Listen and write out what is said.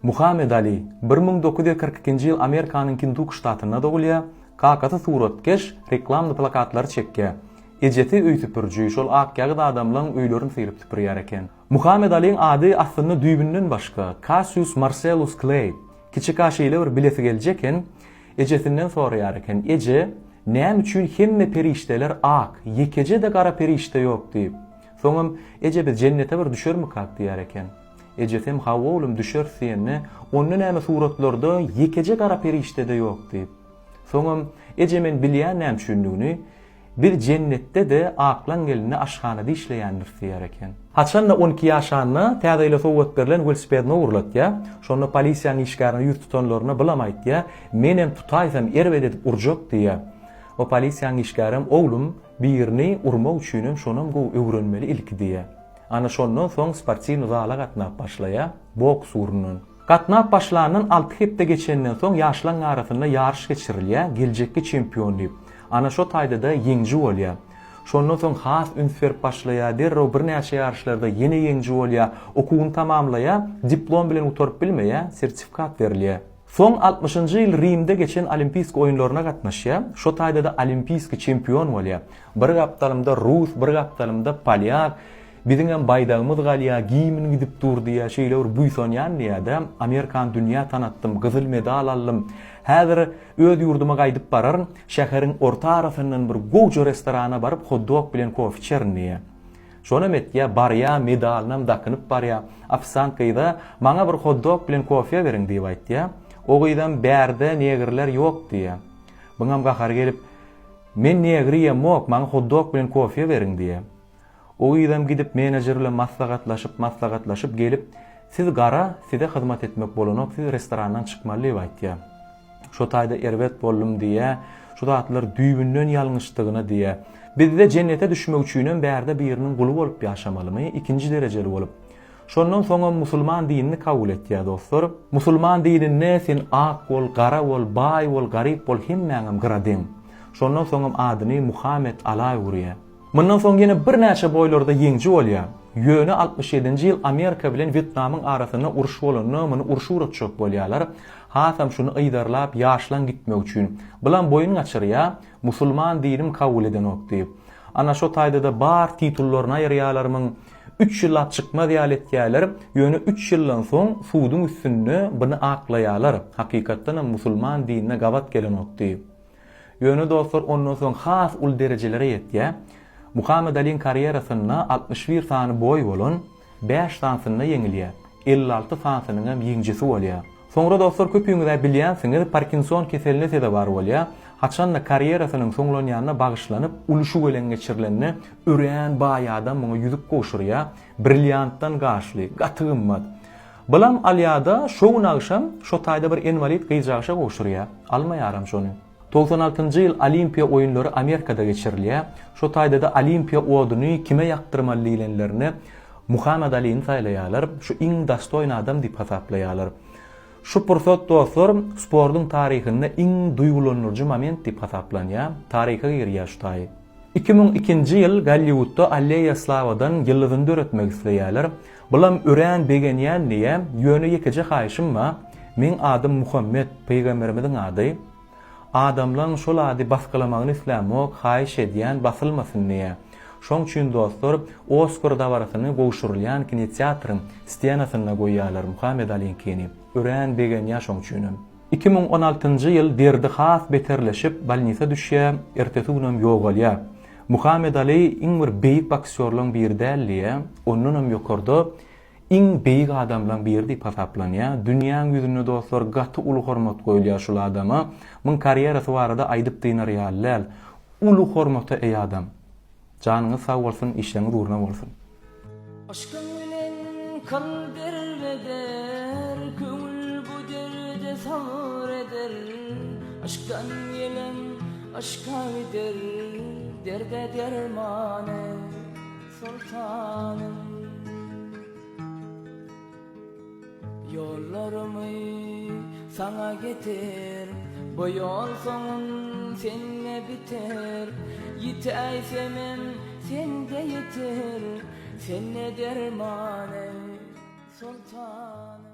Muhammed Ali 1942-nji ýyl Amerikanyň Kentuki ştatynda dogulýar. Kakasy suratkeş, reklamny plakatlary çekýär. Ejesi öý süpüriji, şol akýagyz adamlaň öýlerini syryp süpürýär eken. Muhammed Aliň ady aslynda düýbünden başga, Kassius Marsellus Kleý. Kiçika şeýle bir bilesigeliji eken, ejesinden soraýar eken, Eje, näme üçin hemme perişdeler ak, ýekeje-de gara perişde ýok diýip. Soňam, Eje biz jennete bir düşermikak diýer eken. Ejesem hawa oglum düşeris diýende, onda näme suratlarda ýekeje gara perişde-de ýok diýip. Soňam, Eje men bilýän näme üçindigini, biz jennetde-de aklaň gelnini aşhanada işleýändiris diýer eken. Haçan-da 12 ýaşanda Täze ýyla sowgat berlen welosipedini ogurlatýar. Şonda polisiýanyň işgärine ýüz tutanlaryna bulam aýtýar, Menem tutaýsam erbet edip urjak diýýär. O polisiýanyň işgärem oglum birini urmak üçinem şonam gowy öwrenmeli ilki diýýär. Ana şondan soň sportiwnyý zala gatnap başlaýar, boks ugrundan. Gatnap başlandan alty hepde geçenden soň ýaşlaň arasynda ýaryş geçirilýär, geljekki çempion diýip. Ana şo taýda-da ýeňji bolýar. Şondan soň has üns berip başlaýar, derrew birnäçe ýaryşlarda ýene ýeňji bolýar, okuwyny tamamlaýar, diplom bilen gutaryp bilmeýär, sertifikat berilýär. Soň altmyşynjy ýyl Rimde geçen Olimpiýski oýunlaryna gatnaşýar, şo taýda-da olimpiýski çempion bolýar. Bir gapdalymda rus, bir gapdalymda polýak, biziňem baýdagymyz galýar, gimn gidip dur diýýär, şeýle bir buýsanýan diýýär-de, Amerikany dünýä tanatdym, gyzyl medal aldym. Häzir öz ýurduma gaýdyp bararyn, şäheriň orta arasyndan bir gowja restorana baryp hot-dog bilen kofe içerin diýýär. Şonam etýä, barýa, medalynam dakynyp barýa. Ofisant gyza, Maňa bir hot-dog bilen kofýa beriň diýip aýtýa. O gyzam, Bärde negrler ýok diýýä. Buňam gahary gelip, Men negri iýemok, maňa hot-dog bilen kofýa beriň diýýä. O gyzam gidip menejer bilen maslahatlaşyp, maslahatlaşyp gelip, Siz gara, size hyzmat etmek bolanok, siz restorandan çykmaly diýip aýtýa. Şo taýda erbet boldum diýýä. Şu zatlar düýbünden ýalňyşdygyna diýýä. Bizde jennete düşmek üçinem bärde biriniň guly bolup ýaşamalymy, ikinji derejeli bolup. Şondan soňam musulman dinini kabul etýä dostlar. Musulman dininde sen ak bol, gara bol, baý bol, garyp bol hemmäňem gyra deň. Şondan soňam adyny Muhamet Ala öwürýä. Mundan soň ýene birnäçe boýlarda ýeňji bolýar. Ýöne 67-nji ýyl Amerika bilen Wýetnamyň arasynda uruş bolanda muny urşa ugratjak bolýarlar. Hasam şuny yzarlap ýaşlaň gitmegi üçin. Bulam boýun gaçyrýar, musulman dinim kabul edenok diýip. Ana şo taýda-da bar titullaryny aýyrýarlar muň. Üç ýyllap çykmaz ýaly etýärler. Ýöne üç ýyldan soň suduň üstünde buny aklaýarlar. Hakykatdanam musulman dinine gabat gelenok diýip. Ýöne dostlar ondan soň has uly derejelere ýetýär. Muhammet Aliň karýerasynda 61 sany boý bolan, bäş sansynda ýeňilýär, 56 sansynyňam ýeňjisi bolýar. Soňra dostlar köpüňiz-ä bilýänsiňiz Parkinson keseline sezewar bolýar. Haçanda karýerasynyň soňlanýanyna bagyşlanyp uly şüweleň geçirilende örän baý adam muňa ýüzük gowşurýar, brilliantdan gaşly, gaty gymmat. Bulam alýada şo gün agşam şo taýda bir enwalid gyzjagşa gowşurýa. Almaýaram şony. 96 njy ýyl Olimpiýa oýunlary Amerikada geçirilýä. Şo taýdada Olimpiýa oduny kime ýakdyrmaly diýlenlerinde Muhammet Alini saýlaýalar. Şu iň dostoýny adam diýip hasaplaýalar. Şu pursat dostlar sportuň taryhynda iň duýgulandyryjy moment diýip hasaplanýa. Taryha girýä şu taýy. 2002-nji ýyl Golliwudda Alleýa Slawadan ýyldyzyny döretmek isleýärler. Bulam örän begenýän diýýä, ýöne ýekeje haýyşym ba, meň adym Muhammet, pygamberimiziň ady. Adamlaň şol ady basgylamagyny islämok, haýyş edýän, basylmasyn diýýä. Şoň üçin dostlar, Oskar dabarasyny gowşurylýan kinoteatryň stenasynda goýýarlar Muhammet Alyňkini. Örän begenýä şoň üçinem. 2016-njy ýyl derdi has beterleşip, bolnisa düşýä, ertesi günem ýogalýa. Muhammet Aly iň bir beýik boksýorlaň biri däl diýýä, ondanam ýokarda iň beýik adamlaň biri diýip hasaplanýa. Dünýäň ýüzünde dostlar gaty uly hormat goýulýa şul adama. Muň karýerasy barada aýdyp dynar ýaly däl. Uly hormata eýe adam. Janyňyz sag bolsun, işleňiz ugruna bolsun. Yşkyň bilen kyl derbeder, Köňül bu derde sabyr eder. Yşkdan gelen yşka gider, Derde derman eý, soltanym. Ýollarymy saňa getir, Bu ýol soňum sende biter, Ýitäýsemem sende ýeter, Sende derman eý, soltanym.